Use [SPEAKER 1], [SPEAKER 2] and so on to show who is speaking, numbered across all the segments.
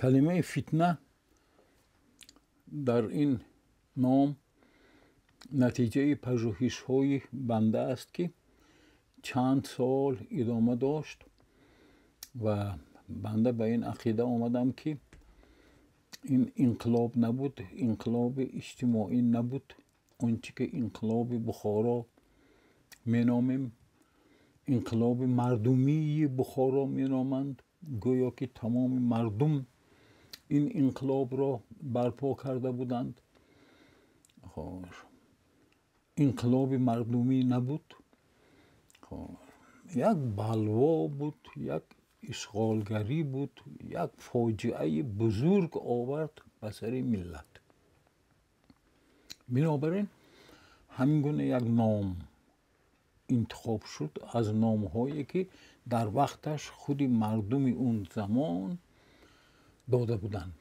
[SPEAKER 1] Калимаи фитна дар ин ном натиҷаи пажӯҳишҳои банда аст, ки чанд сол идома дошт ва банда ба ин ақида омадам, ки ин инқилоб набуд, инқилоби иҷтимоӣ набуд, он чӣ ки инқилоби Бухоро меномем, инқилоби мардумии Бухоро меноманд, гӯё ки тамоми мардум ин инқилобро барпо карда буданд. Инқилоби мардумӣ набуд, як балво буд, як ишғолгарӣ буд, як фоҷиаи бузург овард ба сари миллат. Бинобар ин ҳамин гуна як ном интихоб шуд аз номҳое, ки дар вақташ худи мардуми он замон дода буданд.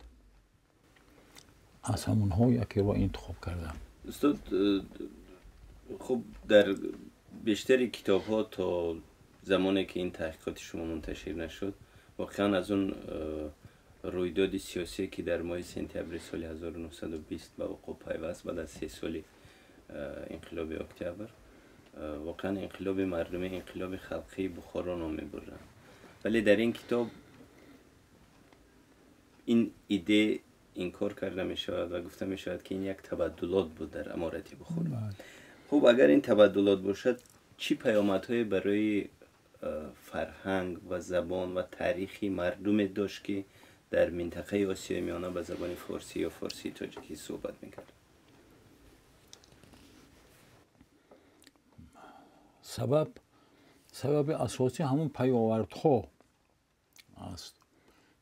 [SPEAKER 1] Аз ҳамонҳо якеро интихоб кардам.
[SPEAKER 2] Устод, хуб, дар бештари китобҳо то замоне ки ин таҳқиқоти шумо мунташир нашуд, воқеан аз он рӯйдоди сиёсие, ки дар моҳи сентябри соли 1920 ба вуқӯъ пайваст, баъд аз 3 соли инқилоби октябр, воқеан инқилоби мардумӣ, инқилоби халқии Бухоро ном мебурданд. Вале дар ин китоб ин иде инкор карда мешавад ва гуфта мешавад, ки ин як табаддулот буд дар аморати Бухоро. Хуб, агар ин табаддулот бошад, чӣ паёмадҳое барои фарҳанг ва забон ва таърихи мардуме дошт, ки дар минтақаи Осиёи Миёна ба забони форсӣ ё форсии тоҷикӣ суҳбат мекард?
[SPEAKER 1] Сабаби асосӣ ҳамон паёвардҳо аст.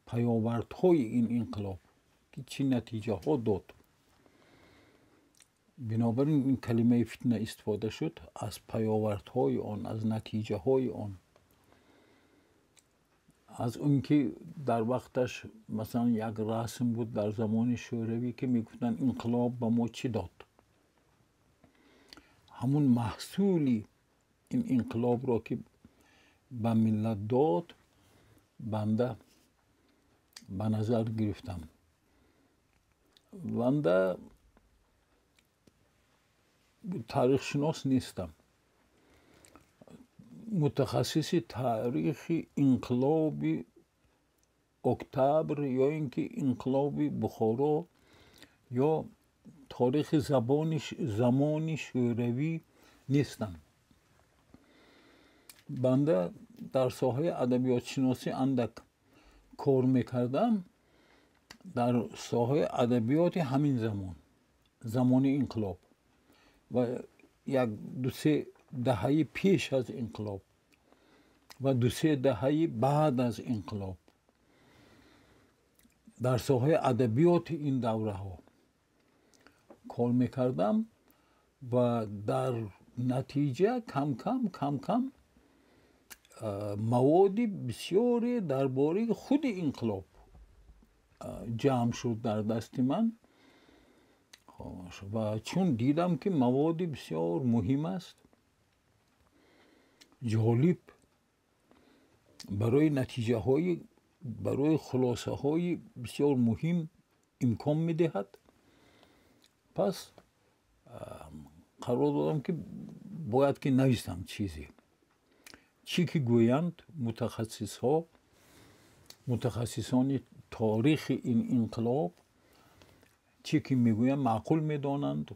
[SPEAKER 1] Паёвардҳои ин инқилоб, ки чӣ натиҷаҳо дод. Бинобар ин ин калимаи фитна истифода шуд аз паёвардҳои он, аз натиҷаҳои он, аз он ки дар вақташ масалан як расм буд дар замони Шӯравӣ, ки мегуфтанд инқилоб ба мо чӣ дод. Ҳамун маҳсули ин инқилобро, ки ба миллат дод, банда ба назар гирифтам. Банда таърихшинос нестам, мутахассиси таърихи инқилоби октябр ё ин ки инқилоби Бухоро ё таърихи замони Шӯравӣ нестам. Банда дар соҳаи адабиётшиносӣ андак кор мекардам, дар соҳаи адабиёти ҳамин замон, замони инқилоб ва як ду-се даҳаи пеш аз инқилоб ва ду-се даҳаи баъд аз инқилоб, дар соҳаи адабиёти ин давраҳо кор мекардам ва дар натиҷа кам-кам кам-кам маводи бисёре дар бораи худи инқилоб ҷамъ шуд дар дасти ман. Ва чун дидам, ки маводи бисёр муҳим аст, ҷолиб барои натиҷаҳои, барои хулосаҳои бисёр муҳим имкон медиҳад, пас қарор додам, ки бояд ки нависам чизе. Чӣ ки гӯянд мутахассисҳо, мутахассисони таърихи ин инқилоб, чӣ ки мегӯянд, маъқул медонанд,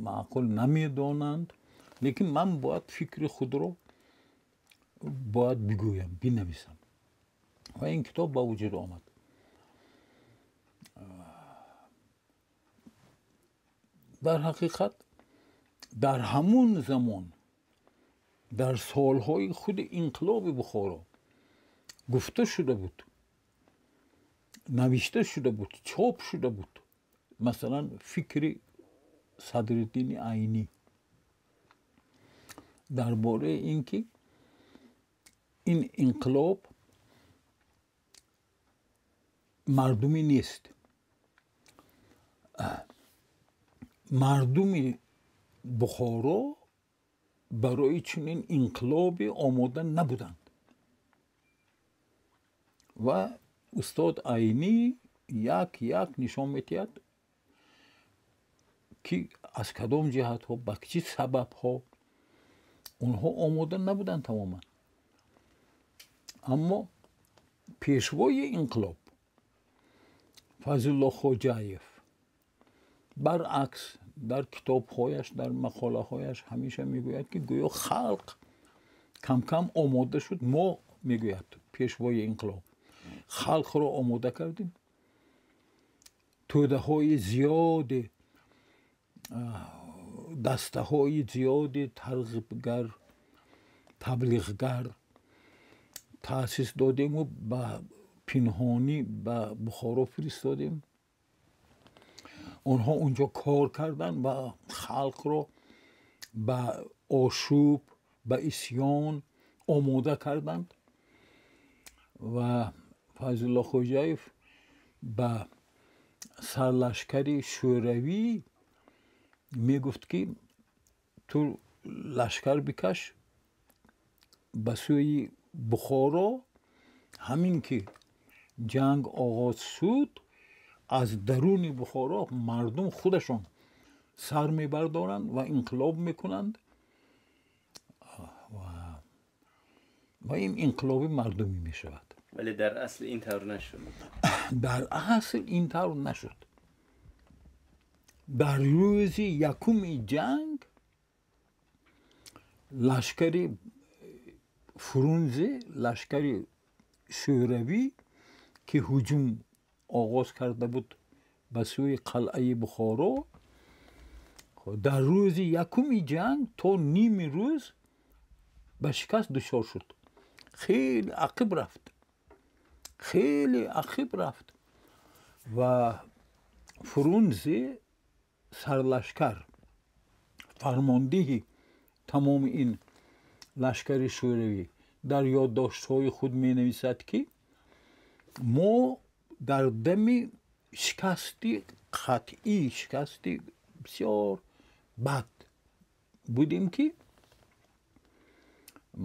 [SPEAKER 1] маъқул намедонанд, лекин ман бояд фикри худро бояд бигӯям, бинависам. Ва ин китоб ба вуҷуд омад. Дар ҳақиқат дар ҳамун замон, дар солҳои худи инқилоби Бухоро гуфта шуда буд, навишта шуда буд, чоп шуда буд, масалан фикри Садриддини Айнӣ дар бораи ин ки ин инқилоб мардумӣ нест, мардуми Бухоро барои чунин инқилобе омода набуданд ва Устод Айнӣ як як нишон медиҳад, ки аз кадом ҷиҳатҳо, ба чӣ сабабҳо онҳо омода набуданд тамоман. Аммо пешвои инқилоб Файзулло Хоҷаев баръакс дар китобҳояш, дар мақолаҳояш ҳамеша мегӯяд, ки гӯё халқ кам-кам омода шуд. Мо, мегӯяд пешвои инқилоб, халқро омода кардем, тӯдаҳои зиёде, дастаҳои зиёди тарғибгар, таблиғгар таъсис додему ба пинҳонӣ ба Бухоро фиристодем. Онҳо унҷо кор карданд ва халқро ба ошӯб, ба исьён омода карданд. Ва Файзулло Хоҷаев ба сарлашкари шӯравӣ мегуфт, ки ту лашкар бикаш ба сӯи Бухоро, ҳамин ки ҷанг оғоз шуд, аз даруни Бухоро мардум худашон сар мебардоранд ва инқилоб мекунанд ва ин инқилоби мардумӣ мешавад.
[SPEAKER 2] Вале дар асл ин тавр нашуд.
[SPEAKER 1] Дар асл ин тавр нашуд. Дар рӯзи якуми ҷанг лашкари Фрунзе, лашкари шӯравӣ, ки ҳуҷум оғоз карда буд ба сӯи қалъаи Бухоро, дар рӯзи якуми ҷанг то ними рӯз ба шикаст дучор шуд. Хеле ақиб рафт, хеле ақиб рафт. Ва Фрунзе сарлашкар, фармондиҳи тамоми ин лашкари шӯравӣ, дар ёддоштҳои худ менависад, ки мо дар дами шикасти қатъӣ, шикасти бисёр бад будем, ки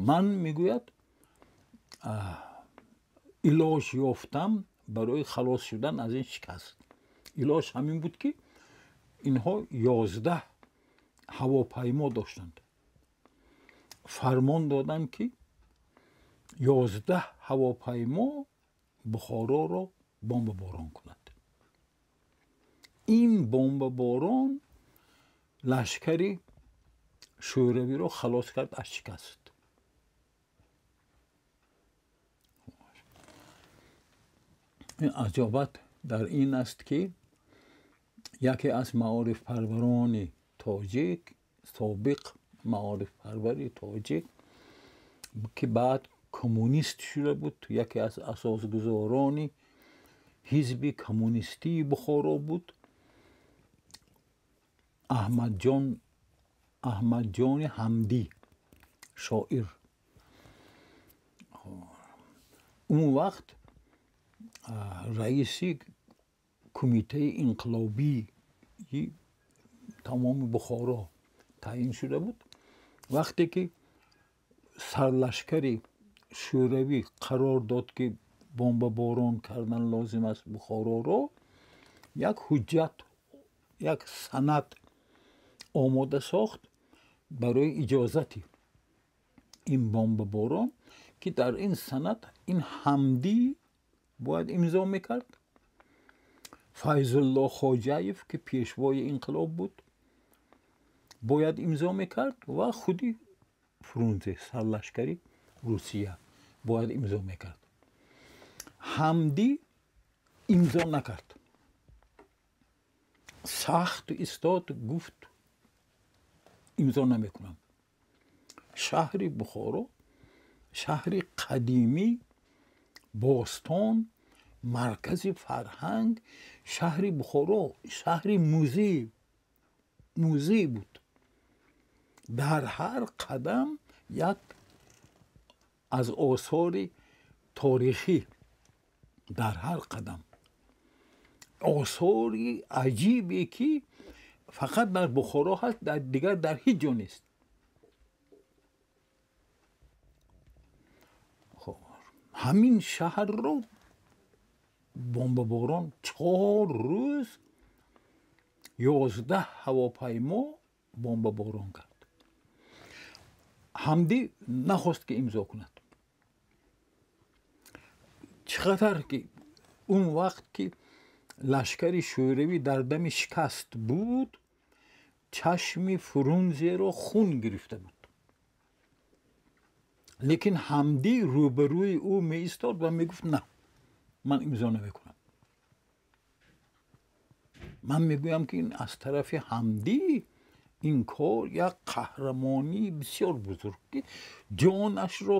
[SPEAKER 1] ман, мегӯяд, илоҷ ёфтам барои халос шудан аз ин шикаст. Илоҷ ҳамин буд, ки инҳо 11 ҳавопаймо доштанд. Фармон доданд, ки 11 ҳавопаймо Бухороро бомбаборон кунад. Ин бомбаборон лашкари шӯравиро халос кард аз шикаст. Ин аҷобат дар ин аст, ки яке аз маорифпарварони тоҷик, собиқ маорифпарвари тоҷик, ки баъд коммунист шуда буд, яке аз асосгузорони ҳизби коммунистии Бухоро буд, Аҳмадҷони Ҳамдӣ, шоир. Он вақт раиси кумитаи инқилобии тамоми Бухоро таъин шуда буд. Вақте ки сарлашкари шӯравӣ қарор дод, ки бомбаборон кардан лозим аст Бухороро, як ҳуҷҷат, як санад омода сохт барои иҷозати ин бомбаборон, ки дар ин санад ин Ҳамдӣ бояд имзо мекард, Файзулло Хоҷаев, ки пешвои инқилоб буд, бояд имзо мекард ва худи Фрунзе, сарлашкари Русия, бояд имзо мекард. Ҳамдӣ имзо накард, сахт истод, гуфт имзо намекунам. Шаҳри Бухоро шаҳри қадимӣ, бостон, маркази фарҳанг, шаҳри Бухоро шаҳри музей буд. Дар ҳар қадам як аз осори торихӣ, дар ҳар қадам осори аҷибе, ки фақат дар Бухоро ҳаст, дигар дар ҳеҷ ҷо нест. Ҳамин шаҳрро Бомбаборон 4 рӯз 11 ҳавопаймо бомбаборон кард. Ҳамдӣ нахост ки имзо кунад. Чӣ қадар ки он вақт ки лашкари шӯравӣ дар дами шикаст буд, чашми Фрунзеро хун гирифта буд. Лекин Ҳамдӣ рӯбарӯи ӯ меистод ва мегуфт: на, ман имзо намекунам. Ман мегӯям ки ин аз тарафи Ҳамдӣ ин кор як қаҳрамонии бисёр бузург, ки ҷонашро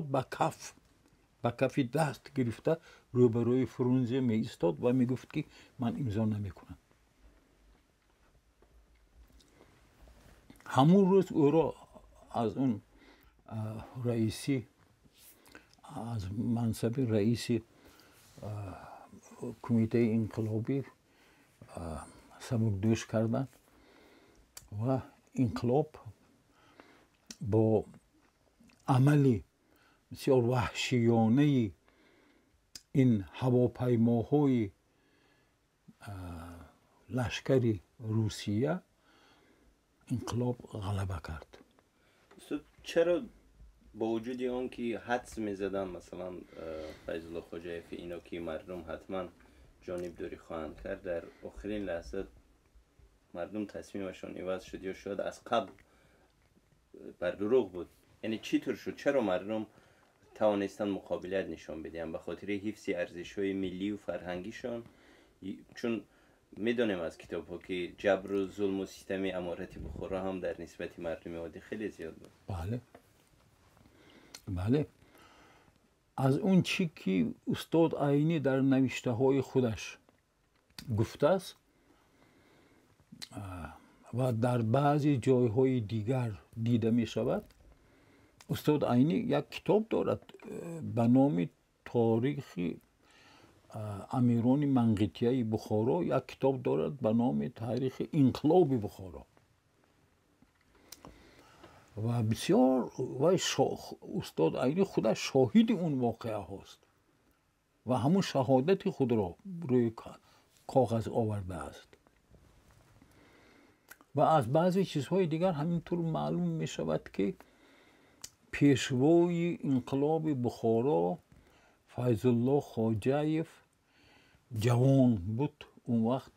[SPEAKER 1] ба кафи даст гирифта рӯбарӯи Фрунзе меистод ва мегуфт ки ман имзо намекунам. Ҳамун рӯз ӯро аз он раисӣ, аз мансаби раиси кумитаи инқилобӣ сабукдӯш карданд ва инқилоб бо амали бисёр ваҳшиёнаи ин ҳавопаймоҳои лашкари Русия инқилоб ғалаба кард.
[SPEAKER 2] Чаро бо вуҷуди он ки ҳадс мезаданд, масалан Файзулло Хоҷаев ино ки мардум ҳатман ҷонибдорӣ хоҳанд кард, дар охирин лаҳза мардум тасмимашон иваз шуд ё шояд аз қабл бар дурӯғ буд? Яъне чӣ тур шуд? Чаро мардум тавонистанд муқобилият нишон бидиҳанд ба хотири ҳифзи арзишҳои миллию фарҳангишон? Чун медонем аз китобҳо ки ҷабру зулму системи аморати Бухоро ҳам дар нисбати мардуми оддӣ хеле зиёд буд.
[SPEAKER 1] Бале, бале. Аз он чӣ ки устод Айнӣ дар навиштаҳои худаш гуфтааст ва дар баъзе ҷойҳои дигар дида мешавад, устод Айнӣ як китоб дорад ба номи Торихи амирони Манғитияи Бухоро, як китоб дорад ба номи Таърихи инқилоби Бухоро. Ва бисёр вай устод Айнӣ худаш шоҳиди он воқеаҳост ва ҳамун шаҳодати худро рӯи коғаз овардааст. Ва аз баъзе чизҳои дигар ҳамин тур маълум мешавад ки пешвои инқилоби Бухоро Файзулло Хоҷаев ҷавон буд, он вақт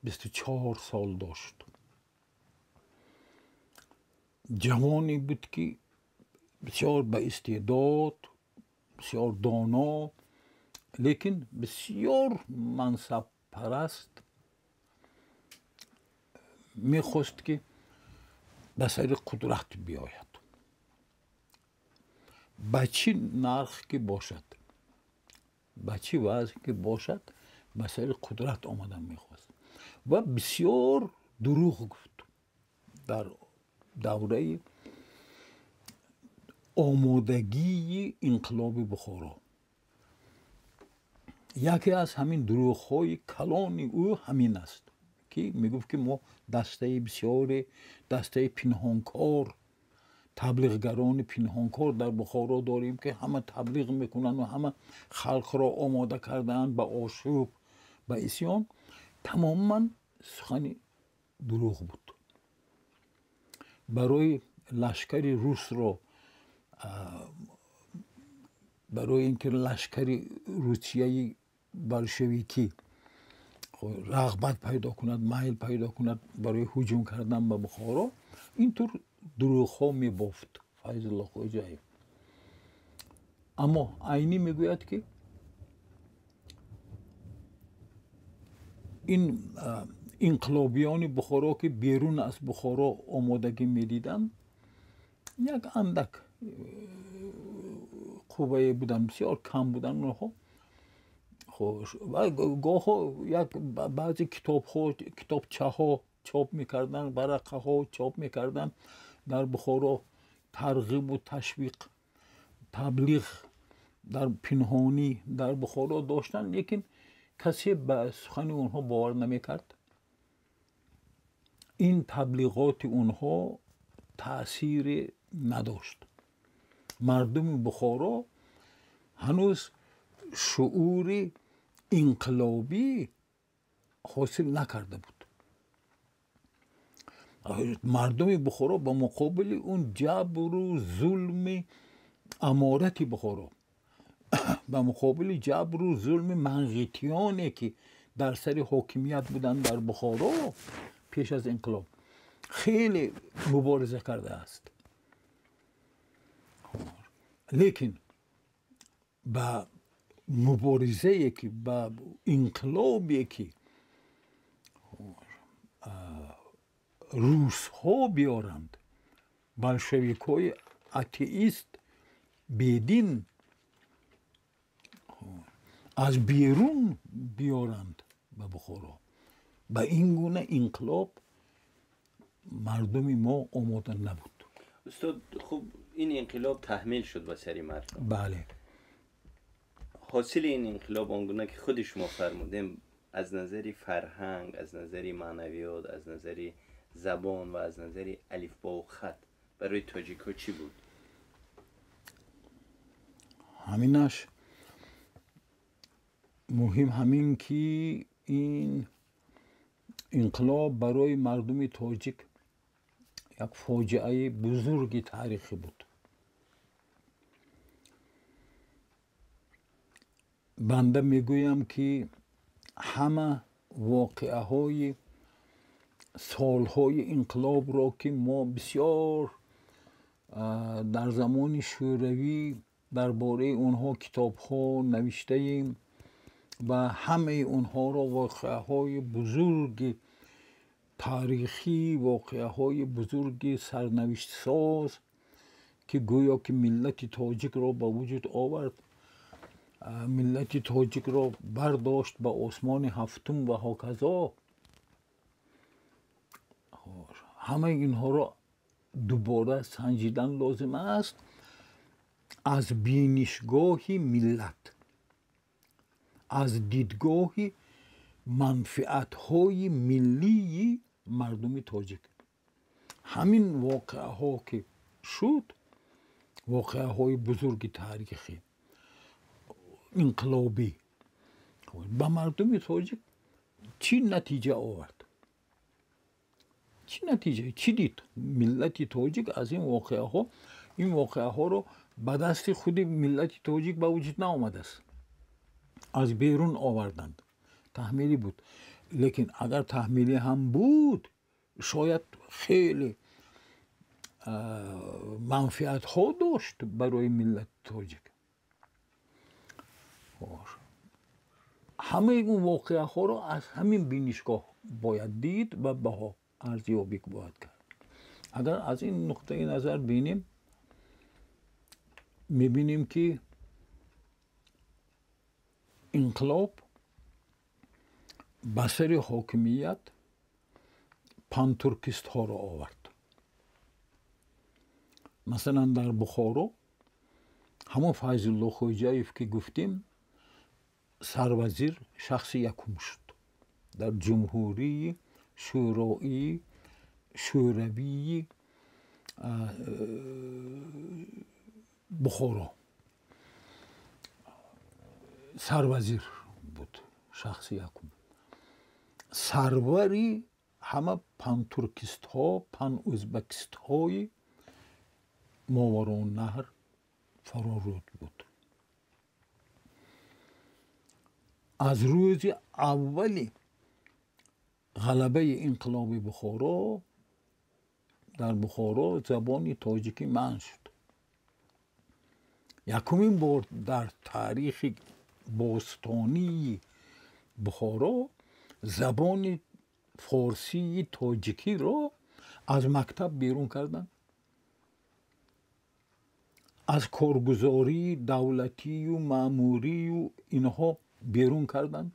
[SPEAKER 1] 24 сол дошт. Ҷавоне буд ки бисёр ба истеъдод, бисёр доно, лекин бисёр мансабпараст, мехост ки ба сари қудрат биёяд, ба чӣ нарх ки бошад, ба чӣ вазъ ки бошад, ба сари қудрат омадан мехост. Ва бисёр дурӯғ гуфт дар давраи омодагии инқилоби Бухоро. Яке аз ҳамин дурӯғҳои калони ӯ ҳамин аст ки мегуфт ки мо дастаи бисёре, дастаи пинҳонкор, таблиғгарони пинҳонкор дар Бухоро дорем ки ҳама таблиғ мекунанд ва ҳама халқро омода кардаанд ба ошӯб, ба исён. Тамоман сухани дурӯғ буд. Барои лашкари русро, барои ин ки лашкари русияи болшевикӣ рағбат пайдо кунад, майл пайдо кунад барои ҳуҷум кардан ба Бухоро, ин тур дурӯғҳо мебофт Файзулло Хоҷаев. Аммо Айнӣ мегӯяд ки ин инқилобиёни Бухоро ки берун аз Бухоро омодагӣ медиданд, як андак қуввае буданд, бисёр кам буданд онҳо. Гоҳо як баъзе китобҳо, китобчаҳо чоп мекарданд, варақаҳо чоп мекарданд дар Бухоро, тарғибу ташвиқ, таблиғ дар пинҳонӣ дар Бухоро доштанд, лекин касе ба сухани онҳо бовар намекард. Ин таблиғоти онҳо таъсире надошт. Мардуми Бухоро ҳанӯз шуури инқилобӣ ҳосил накарда буд. Мардуми Бухоро ба муқобили он ҷабру зулми аморати Бухоро, ба муқобили ҷабру зулми манғитиёне ки дар сари ҳокимият буданд дар Бухоро пеш аз инқилоб, хеле мубориза кардааст. Лекин ба муборизае ки, ба инқилобе ки русҳо биёранд, болшевикҳои атеист, бедин аз берун биёранд ба Бухоро, ба ин гуна инқилоб мардуми мо омода набуд.
[SPEAKER 2] Устод, хуб, ин инқилоб таҳмил шуд ба сари мардум.
[SPEAKER 1] Бале.
[SPEAKER 2] Ҳосили ин инқилоб, он гуна ки худи шумо фармудем, аз назари фарҳанг, аз назари маънавиёт, аз назари забон ва аз назари алифбову хат барои тоҷикҳо чӣ буд?
[SPEAKER 1] Ҳаминаш муҳим, ҳамин ки ин инқилоб барои мардуми тоҷик як фоҷиаи бузурги таърихӣ буд. Банда мегӯям ки ҳама воқеаҳои солҳои инқилобро ки мо бисёр дар замони шӯравӣ дар бораи онҳо китобҳо навиштаем ва ҳамаи онҳоро воқеаҳои бузурги таърихӣ, воқеаҳои бузурги сарнавиштсоз ки гӯё ки миллати тоҷикро ба вуҷуд овард, миллати тоҷикро бардошт ба осмони ҳафтум ва ҳоказо, ҳамаи инҳоро дубора санҷидан лозим аст аз бинишгоҳи миллат, аз дидгоҳи манфиатҳои миллии мардуми тоҷик. Ҳамин воқеаҳо ки шуд, воқеаҳои бузурги таърихӣ инқилобӣ, ба мардуми тоҷик чӣ натиҷа овард? Чӣ натиҷа? Чӣ дид миллати тоҷик аз ин воқеаҳо? Ин воқеаҳоро ба дасти худи миллати тоҷик ба вуҷуд наомадааст, аз берун оварданд, таҳмилӣ буд. Лекин агар таҳмилӣ ҳам буд, шояд хеле манфиатҳо дошт барои миллати тоҷик. Ҳамаи он воқеаҳоро аз ҳамин бинишгоҳ бояд дид ва баҳо арзёбӣ бояд кард. Агар аз ин нуқтаи назар бинем, мебинем ки инқилоб ба сари ҳокимият пантуркистҳоро овард. Масалан, дар Бухоро ҳамон Файзулло Хоҷаев ки гуфтем, сарвазир шахси якум шуд дар ҷумҳурии шӯроии шӯравии Бухоро сарвазир буд, шахси якум, сарвари ҳама пантуркистҳо, панузбакистҳои Мовароуннаҳр фароруд буд. Аз рӯзи аввали ғалабаи инқилоби Бухоро дар Бухоро забони тоҷикӣ манъ шуд. Якумин бор дар таърихи бостонии Бухоро забони форсии тоҷикиро аз мактаб берун карданд, аз коргузории давлатию маъмурию инҳо берун карданд,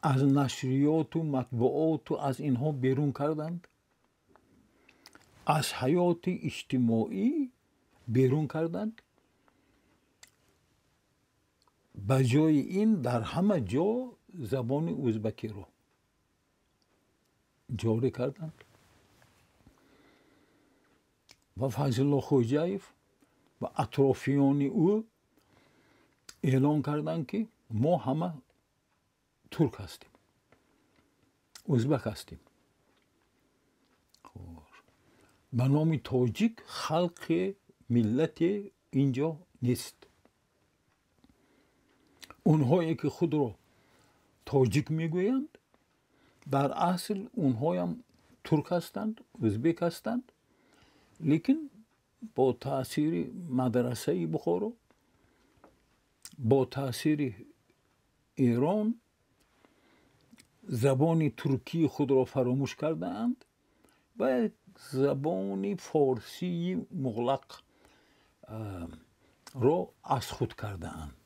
[SPEAKER 1] аз нашриёту матбуоту аз инҳо берун карданд, аз ҳаёти иҷтимоӣ берун карданд. Ба ҷои ин дар ҳама ҷо забони узбакиро ҷорӣ карданд ва Файзулло Хоҷаев ва атрофиёни ӯ эълон карданд, ки Мо ҳама турк ҳастем, ӯзбак ҳастем. Ба номи тоҷик халқи миллате инҷо нест. Онҳое ки худро тоҷик мегӯянд, дар асл онҳоям турк ҳастанд, ӯзбек ҳастанд, лекин бо таъсири мадрасаи Бухоро, бо таъсири Эрон забони туркии худро фаромӯш кардаанд ва забони форсии муғлақ ро аз худ кардаанд.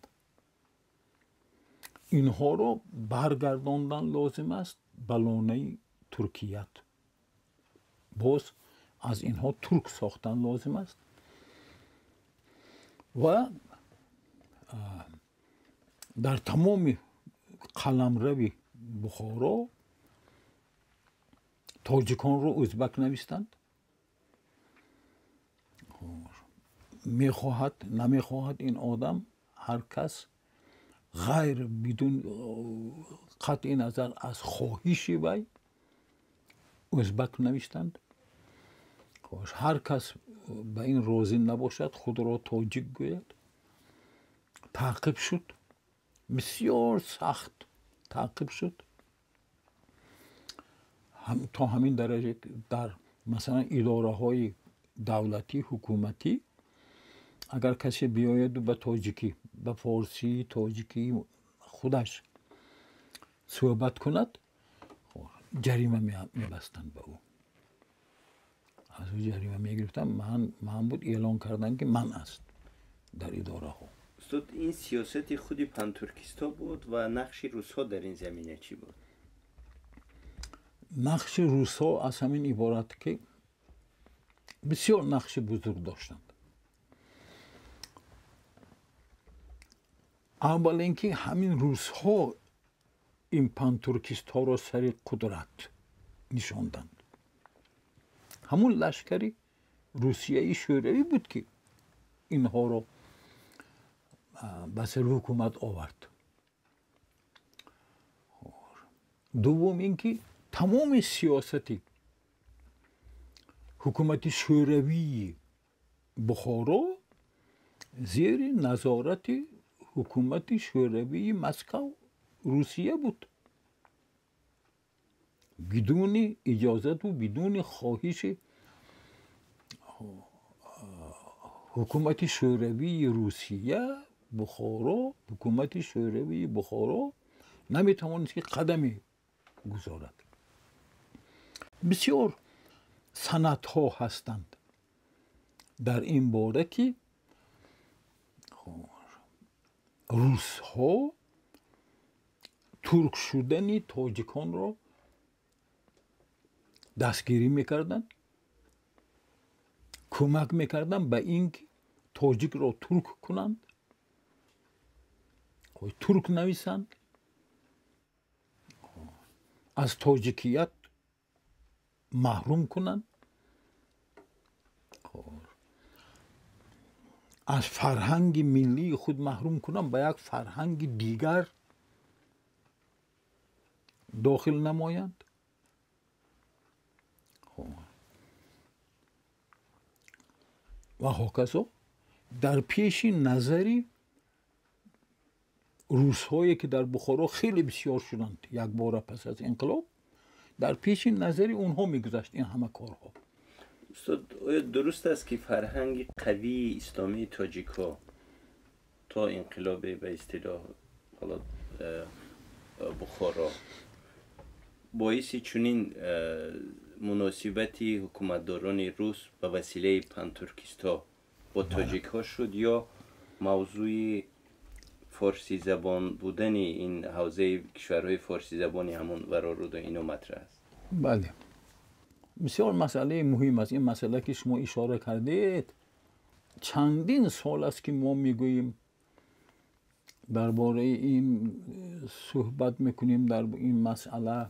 [SPEAKER 1] Инҳоро баргардондан лозим аст ба лонаи туркият. Боз аз инҳо турк сохтан лозим аст ва дар тамоми қаламрави Бухоро тоҷиконро ӯзбак навистанд. Мехоҳад намехоҳад ин одам, ҳар кас ғайр бидун қатъи назар аз хоҳиши вай ӯзбак навиштанд. Ҳар кас ба ин розӣ набошад, худро тоҷик гӯяд. Таъқиб шуд, бисёр сахт таъқиб шуд, то ҳамин дараҷа дар масалан идораҳои давлатӣ, ҳукуматӣ агар касе биёяду ба тоҷикӣ, ба форсии тоҷикии худаш суҳбат кунад, ҷарима мебастанд ба ӯ. Аз ӯ ҷарима мегирифтанд. Ман буд эълон карданд ки ман аст дар идораҳо.
[SPEAKER 2] Устод, ин сиёсати худи пантуркистҳо буд ва нақши русҳо дар ин замина чӣ буд?
[SPEAKER 1] Нақши русҳо аз ҳамин иборат ки бисёр нақши бузург доштанд. Аввал ин ки ҳамин русҳо ин пантуркистҳоро сари қудрат нишонданд. Ҳамун лашкари Русияи Шӯравӣ буд ки инҳоро ба сари ҳукумат овард. Дуввум ин ки тамоми сиёсати ҳукумати Шӯравии Бухоро зери назорати ҳукумати Шӯравии Москав, Русия буд. Бидуни иҷозату бидуни хоҳиши ҳукумати Шӯравии Русия, Бухоро, ҳукумати Шӯравии Бухоро наметавонист ки қадаме гузорад. Бисёр санадҳо ҳастанд дар ин бора ки русҳо турк шудани тоҷиконро дастгирӣ мекарданд, кӯмак мекарданд ба ин ки тоҷикро турк кунанд, турк нависанд, аз тоҷикият маҳрум кунанд, аз фарҳанги миллии худ маҳрум кунанд, ба як фарҳанги дигар дохил намоянд. Ва ҳоказо дар пеши назари русҳое ки дар Бухоро хеле бисёр шуданд якбора пас аз инқилоб, дар пеши назари онҳо мегузашт ин ҳама корҳо.
[SPEAKER 2] Устод, оё дуруст аст ки фарҳанги қавии исломии тоҷикҳо то инқилоби ба истилоҳ ҳоло Бухоро боиси чунин муносибати ҳукуматдорони рус ба василаи пантуркистҳо бо тоҷикҳо шуд ё мавзӯи форсизабон будани ин ҳавзаи кишварҳои форсизабони ҳамон вароруду ино матраҳ аст?
[SPEAKER 1] Бале, бисёр масъалаи муҳим аст ин масъала ки шумо ишора кардед. Чандин сол аст ки мо мегӯем, дар бораи ин суҳбат мекунем, дар ин масъала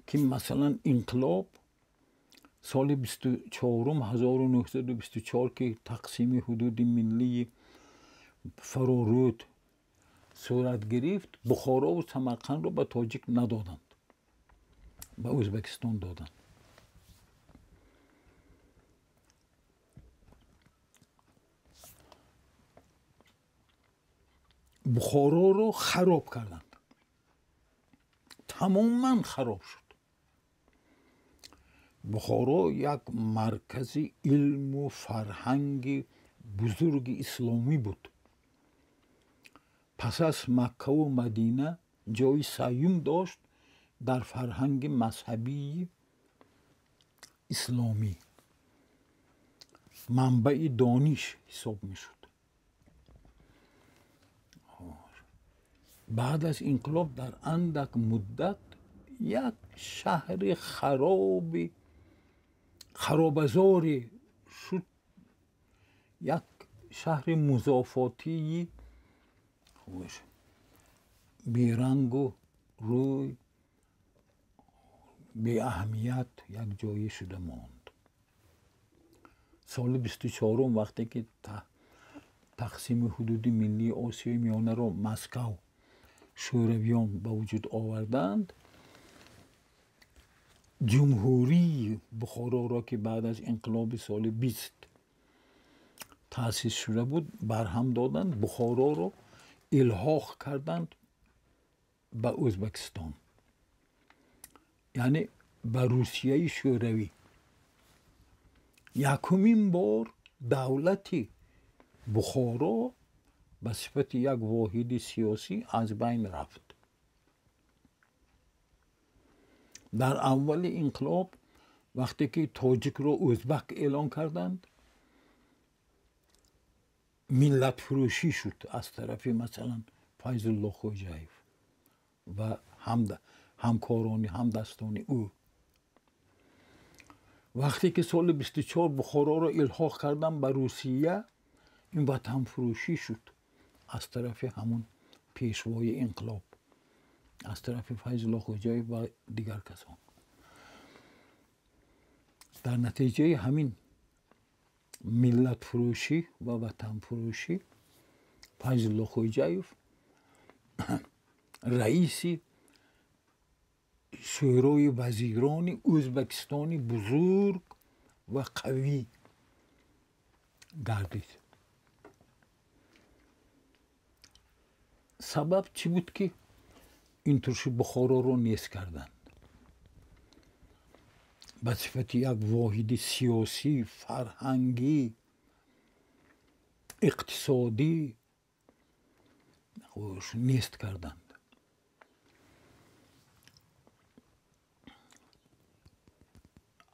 [SPEAKER 1] ки масалан инқилоб соли 24 1924 ки тақсими ҳудуди миллии Фароруд сурат гирифт, Бухоро ва Самарқандро ба тоҷик надоданд, ба Ӯзбекистон доданд. Бухороро хароб карданд, тамоман хароб шуд. Бухоро як маркази илму фарҳанги бузурги исломӣ буд. Пас аз Маккаву Мадина ҷои сеюм дошт дар фарҳанги мазҳабии исломӣ, манбаи дониш ҳисоб мешуд. Баъд аз инқилоб дар андак муддат як шаҳри харобазоре шуд, як шаҳри музофотии берангу рӯй, беаҳамият як ҷое шуда монд. Соли 24 вақте ки тақсими ҳудуди миллии Осиёи Миёнаро Москав шӯравиён ба вуҷуд оварданд, ҷумҳурии Бухороро, ки баъд аз инқилоби соли 20 таъсис шуда буд, барҳам доданд, Бухороро илҳоқ карданд ба Ӯзбекистон, яъне ба Русияи Шӯравӣ. Якумин бор давлати Бухоро ба сифати як воҳиди сиёсӣ аз байн рафт. Дар аввали инқилоб вақте ки тоҷикро ӯзбак эълон карданд, миллатфурӯшӣ шуд аз тарафи масалан Файзулло Хоҷаев ва ҳамкорони ҳамдастони ӯ. Вақте ки соли 24 Бухороро илҳоқ карданд ба Русия, ин ватанфурӯшӣ шуд аз тарафи ҳамун пешвои инқилоб, аз тарафи Файзулло Хоҷаев ва дигар касон. Дар натиҷаи ҳамин миллатфурӯшӣ ва ватанфурӯшӣ Файзулло Хоҷаев раиси Шӯрои вазирони Ӯзбекистони бузург ва қавӣ гардид. Сабаб чӣ буд ки интур шуд Бухороро нест карданд? Ба сифати як воҳиди сиёсӣ, фарҳангӣ, иқтисодӣ нест карданд.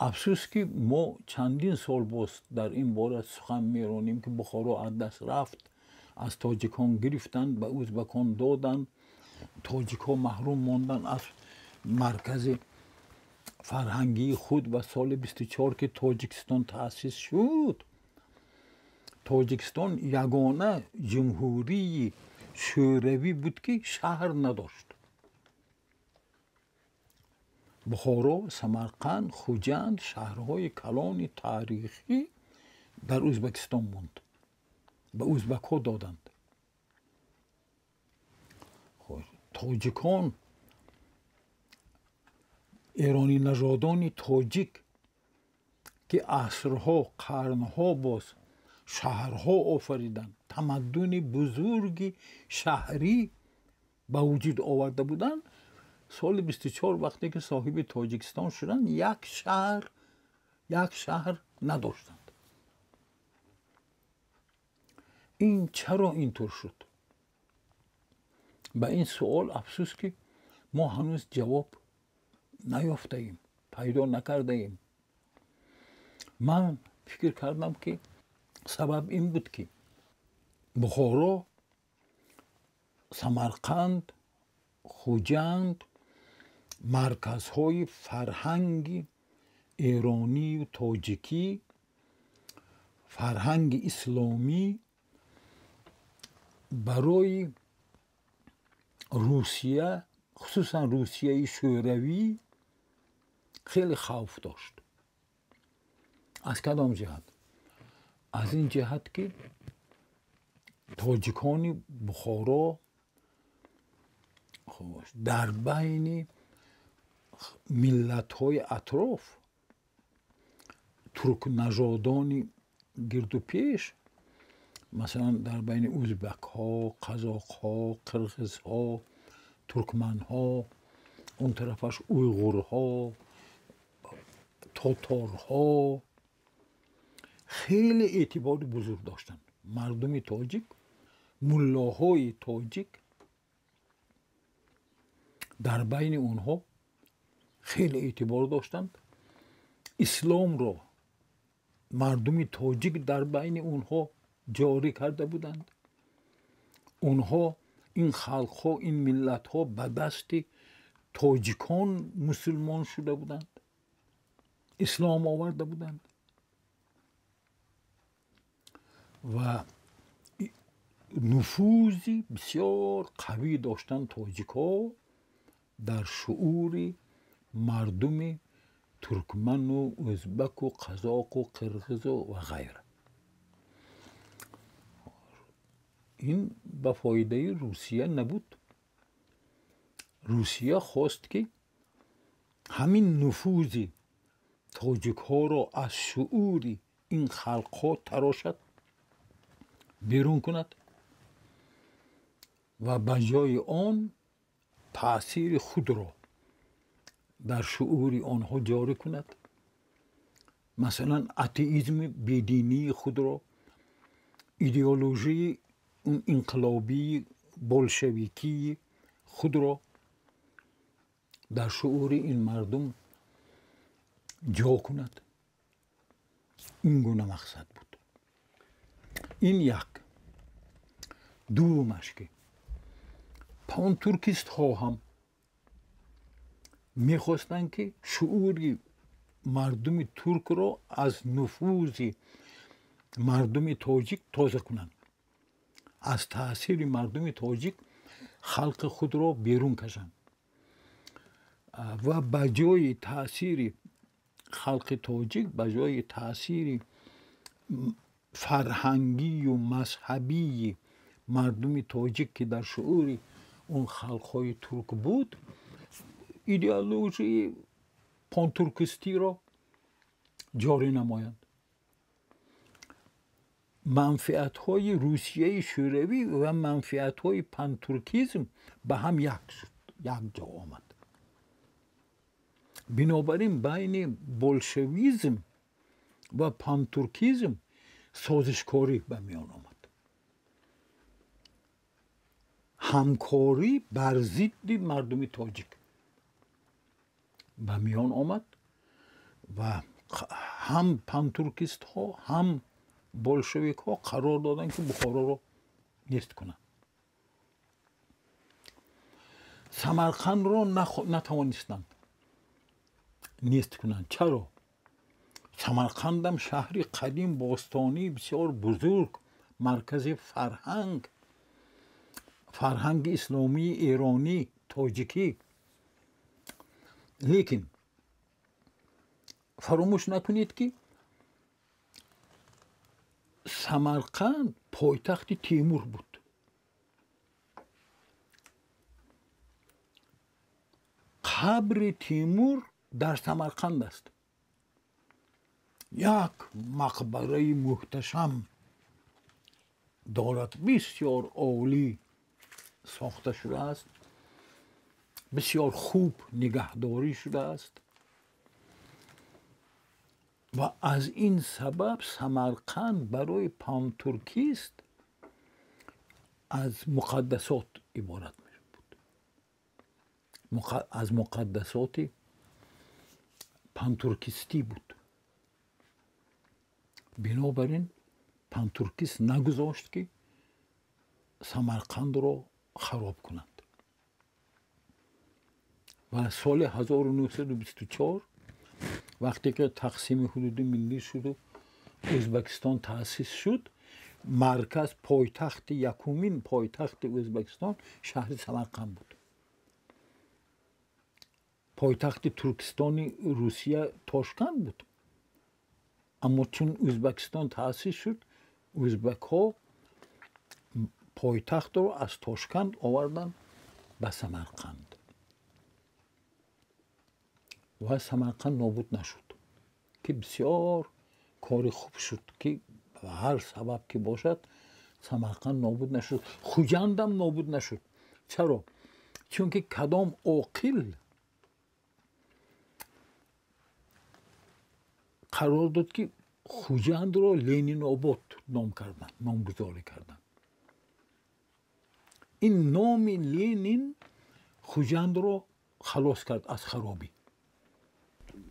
[SPEAKER 1] Афсӯс ки мо чандин сол боз дар ин бора сухан меронем ки Бухоро аз даст рафт, аз тоҷикон гирифтанд, ба ӯзбакон доданд, тоҷикҳо маҳрум монданд аз маркази фарҳангии худ. Ва соли 24 ки Тоҷикистон таъсис шуд, Тоҷикистон ягона ҷумҳурии шӯравӣ буд ки шаҳр надошт. Бухоро, Самарқанд, Хуҷанд шаҳрҳои калони таърихӣ дар Ӯзбекистон монд, ба ӯзбакҳо доданд. Тоҷикон, эронинажодони тоҷик ки асрҳо, қарнҳо боз шаҳрҳо офариданд, тамаддуни бузурги шаҳрӣ ба вуҷуд оварда буданд, соли 24 вақте ки соҳиби Тоҷикистон шуданд, як шаҳр надоштанд. Ин чаро интур шуд? Ба ин суол афсӯс ки мо ҳанӯз ҷавоб наёфтаем, пайдо накардаем. Ман фикр кардам ки сабаб ин буд ки Бухоро, Самарқанд, Хуҷанд марказҳои фарҳанги эронию тоҷикӣ, фарҳанги исломӣ барои Русия, хусусан Русияи Шӯравӣ хеле хавф дошт. Аз кадом ҷиҳат? Аз ин ҷиҳат ки тоҷикони Бухоро, Хуш, дар байни миллатҳои атроф туркнажодони гирду пеш, масалан дар байни ӯзбакҳо, қазоқҳо, қирғизҳо, туркманҳо, он тарафаш уйғурҳо, тоторҳо хеле эътибори бузург доштанд. Мардуми тоҷик, муллоҳои тоҷик дар байни онҳо хеле эътибор доштанд. Исломро мардуми тоҷик дар байни онҳо ҷорӣ карда буданд. Онҳо, ин халқҳо, ин миллатҳо ба дасти тоҷикон мусулмон шуда буданд, ислом оварда буданд ва нуфузи бисёр қавӣ доштанд тоҷикҳо дар шуури мардуми туркману ӯзбаку қазоқу қирғизу ва ғайра. Ин ба фоидаи Русия набуд. Русия хост ки ҳамин нуфузи тоҷикҳоро аз шуури ин халқҳо тарошад, берун кунад ва ба ҷои он таъсири худро дар шуури онҳо ҷорӣ кунад. Масалан, атеизми бединии худро, идеологияи инқилобии болшевикии худро дар шуури ин мардум ҷо кунад. Ин гуна мақсад буд. Ин як. Дуввумаш ки пантуркистҳо ҳам мехостанд ки шуури мардуми туркро аз нуфузи мардуми тоҷик тоза кунанд, аз таъсири мардуми тоҷик халқи худро берун кашанд ва ба ҷои таъсири халқи тоҷик, ба ҷои таъсири фарҳангию мазҳабии мардуми тоҷик ки дар шуури он халқҳои турк буд, идеологияи пантуркистиро ҷорӣ намоянд. Манфиатҳои Русияи Шӯравӣ ва манфиатҳои пантуркизм ба ҳам як шуд, як ҷо омад. Бинобар ин байни болшевизм ва пантуркизм созишкорӣ ба миён омад. Ҳамкорӣ бар зидди мардуми тоҷик ба миён омад ва ҳам пантуркистҳо, ҳам болшевикҳо қарор доданд ки Бухороро нест кунанд. Самарқандро натавонистанд нест кунанд. Чаро? Самарқандам шаҳри қадим, бостонӣ, бисёр бузург, маркази фарҳанг, фарҳанги исломии эронӣ, тоҷикӣ. Лекин фаромӯш накунед ки Самарқанд пойтахти Темур буд. Қабри Темур дар Самарқанд аст. Як мақбараи муҳташам дорад, бисёр олӣ сохта шудааст, бисёр хуб нигаҳдорӣ шудааст ва аз ин сабаб Самарқанд барои пантуркист аз муқаддасот иборат буд, аз муқаддасоти пантуркистӣ буд. Бинобар ин пантуркист нагузошт ки Самарқандро хароб кунанд ва соли 1924 вақте ки тақсими ҳудуди миллӣ шуду Ӯзбекистон таъсис шуд, марказ, пойтахти, якумин пойтахти Ӯзбекистон шаҳри Самарқанд буд. Пойтахти Туркистони Русия Тошканд буд. Аммо чун Ӯзбекистон таъсис шуд, ӯзбекҳо пойтахтро аз Тошканд оварданд ба Самарқанд ва Самарқанд нобуд нашуд, ки бисёр кори хуб шуд, ки ба ҳар сабаб ки бошад Самарқанд нобуд нашуд, Хуҷандам нобуд нашуд. Чаро? Чунки кадом оқил қарор дод, ки Хуҷандро Ленинобод ном карданд, номгузорӣ карданд. Ин номи Ленин Хуҷандро халос кард аз харобӣ.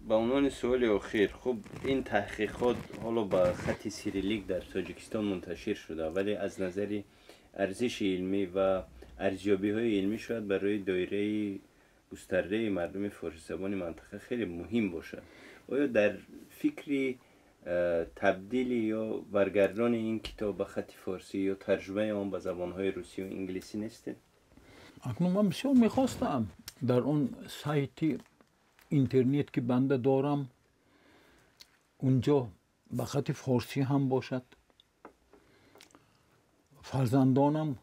[SPEAKER 2] Ба унвони суоли охир, хуб, ин таҳқиқот ҳоло ба хати сирилик дар Тоҷикистон мунташир шуда, вале аз назари арзиши илмӣ ва арзёбиҳои илмӣ шояд барои доираи густардаи мардуми форсизабони мантақа хеле муҳим бошад. Оё дар фикри табдили ё баргардони ин китоб ба хати форсӣ ё тарҷумаи он ба забонҳои русӣ ва инглисӣ нестед?
[SPEAKER 1] Акнун ман бисёр мехостам дар он сайти интернет, ки банда дорам, унҷо ба хати форсӣ ҳам бошад. Фарзандонам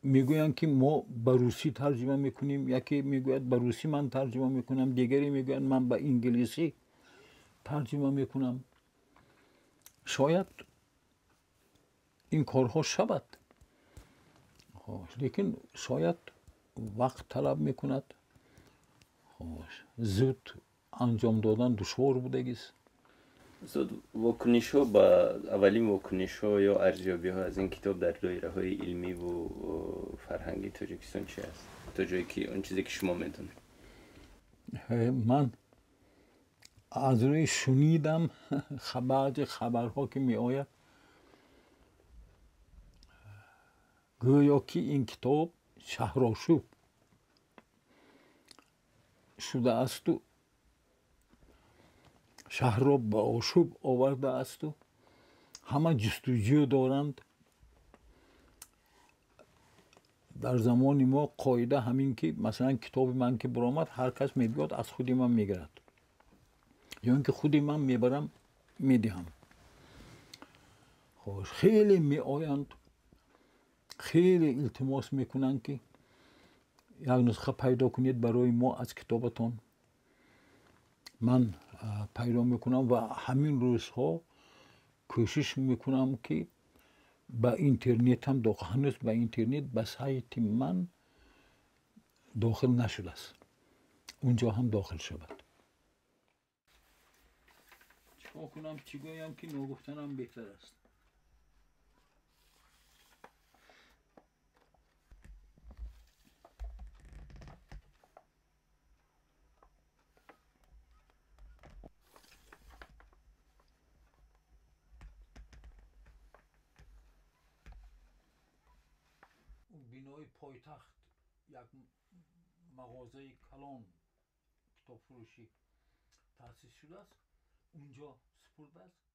[SPEAKER 1] мегӯянд, ки мо ба русӣ тарҷума мекунем, яке мегӯяд, ба русӣ ман тарҷума мекунам, дигаре мегӯяд, ман ба инглисӣ тарҷума мекунам. Шояд ин корҳо шавад, лекин шояд вақт талаб мекунад, зуд анҷом додан душвор будагист.
[SPEAKER 2] Устод, вокунишҳо ба аввалин вокунишҳо ё арзёбиҳо аз ин китоб дар доираҳои илмӣ ва фарҳангии Тоҷикистон чи аст, то ҷое ки он чизе ки шумо медонед?
[SPEAKER 1] Ман аз рӯи шунидам, баъзе хабарҳо ки меояд, гӯё ки ин китоб шаҳрошӯб шудаасту шаҳрро ба ошӯб овардаасту ҳама ҷустуҷӯ доранд. Дар замони мо қоида ҳамин, ки масалан китоби ман ки баромад, ҳар кас мебиёд, аз худи ман мегирад ё ин ки худи ман мебарам, медиҳам. Хош, хеле меоянд, хеле илтимос мекунанд, ки як нусха пайдо кунед барои мо аз китобатон. Ман пайдо мекунам ва ҳамин рӯзҳо кӯшиш мекунам, ки ба интернетам, ҳанӯз ба интернет, ба сайти ман дохил нашудааст, унҷо ҳам дохил шавад. Чикор кунам, чӣ гӯям, ки ногуфтанам беҳтар аст. Бинои пойтахт як мағозаи калон китобфурӯшӣ таъсис шудааст, унҷо супурдааст.